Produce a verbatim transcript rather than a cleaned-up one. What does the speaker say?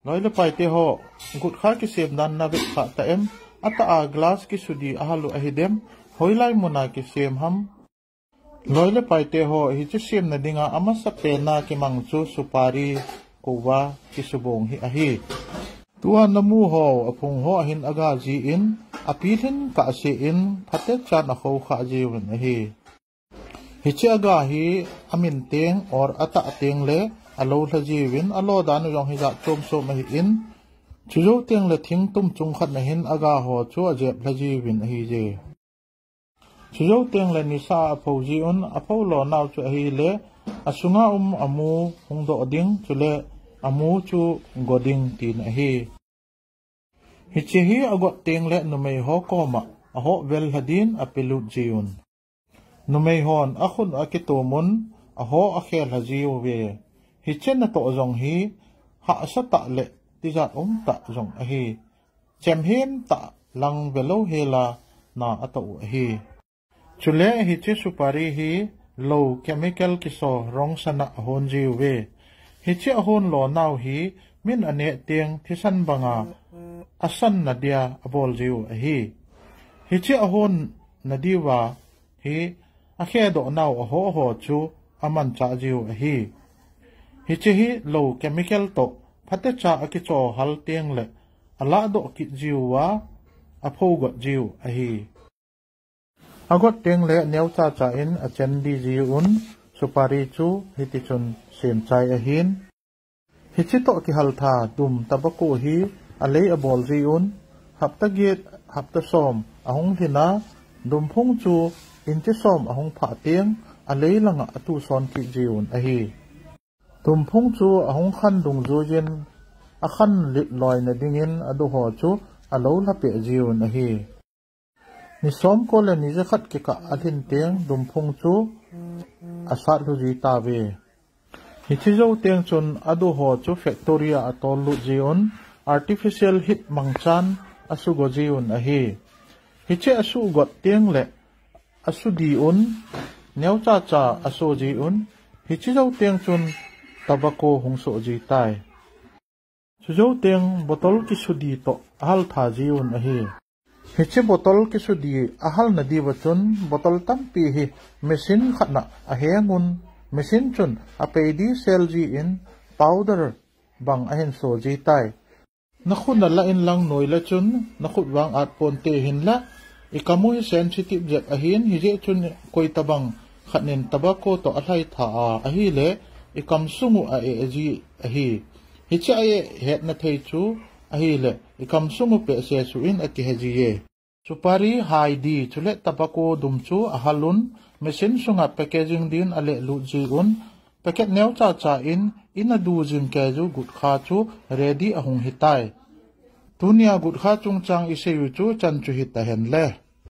Loi le paite ho, gutkha kisem dan na vet kha ta em? Atah a glass kisudi ahal u ahi dem? Hoilai muna kisem ham? Loi le paite ho, hiche semna dinga amasapen a kimang chu supari kouva kisubong hi ahi. Tua namu ho, aphung ho ahin aga jin, apilhin kahse in, phatechan akhou kha jiuvin ahi. Hiche aga hi amin teng or atah teng le alou lha jiuvin, alo dan u jong hi jat chom chom ahin, chujou teng le thing tum chung khat na hin aga ho chu ajep lha jiuvin ahije. Chujou teng le nisa a apho jiuvin, apho lo nau chu ahile, asunga um amu hung doh ding, chule amu chu go ding tina ahi. Hiche hi agot teng le numei ho koma ahoh vel lha din apelut jiuvin. Numei hon akhut akitumun ahoh akhel lha jiuve. Hiche natoh jong hi hahsa tah le tijat um tah jong ahi. Chemhem tah lang velou hela na atoh u ahi. Chule hiche supari hi lou chemical kiso rong sana ahon jiuve. Hiche ahon lo nau hi min aneh teng thisan banga asan nadia abol jiu ahi. Hiche ahon nadiuva hi akhedoh nau ahoh ho chu amanchah jiu ahi. Hiche hi lou chemical toh phatecha akicho hal teng le alahdoh kit jiuva apho got jiu ahi. Agot teng le neocha cha in achen di jiuvin, supari chu hitichun sem chai ahin. Hiche toh kihal tha dum tobacco hi alei abol jiuvin, hapta get, hapta som ahung lhin a, dumphung chu inchi som ahung phah teng alei langa atuson kit jiuvin ahi. Dumphung chu ahung khan dungjuiyin akhan lit loina dingin aduho chu alou lha peh jiuvin ahi. Ni som ko le ni jakhat kikah alhin teng dumphung chu asat lhu ji tauve. Hiche jou teng chun aduho chu factory a atol lut jiuvin, artificial heat mangchan asugo jiuvin ahi. Hiche asugot teng le asudi un, neocha cha aso jiuvin, hiche jou teng chun tobacco hung so ji tai. Chujou teng bottle kisudi toh ahal tha jiuvin ahi. Hiche bottle kisudi ahal nadiuva chun bottle tampi hi machine khat na aheng un, machine chun apei di sel jin powder bang ahin so ji tai. Nakhut na la in lang noi le chun nakhut vang at ponte hinla, ikam u hi sensitive jep ahin, hijeh chun koi tabang khat nin tobacco toh alhai tha a, ahile ikam sung u a-eh ji ahi. Hiche a-eh hetna thei chu ahile ikam sung u peh sesuh in akihe jiye. Supari hai di chule tobacco dum chu ahal un, machine sunga packaging din aleh lut jiuvin, packet neocha cha in, in adu jing keiyu gutkha chu ready ahung hitai. Tunia gutkha chungchang isei u chu chan chu hita hen le.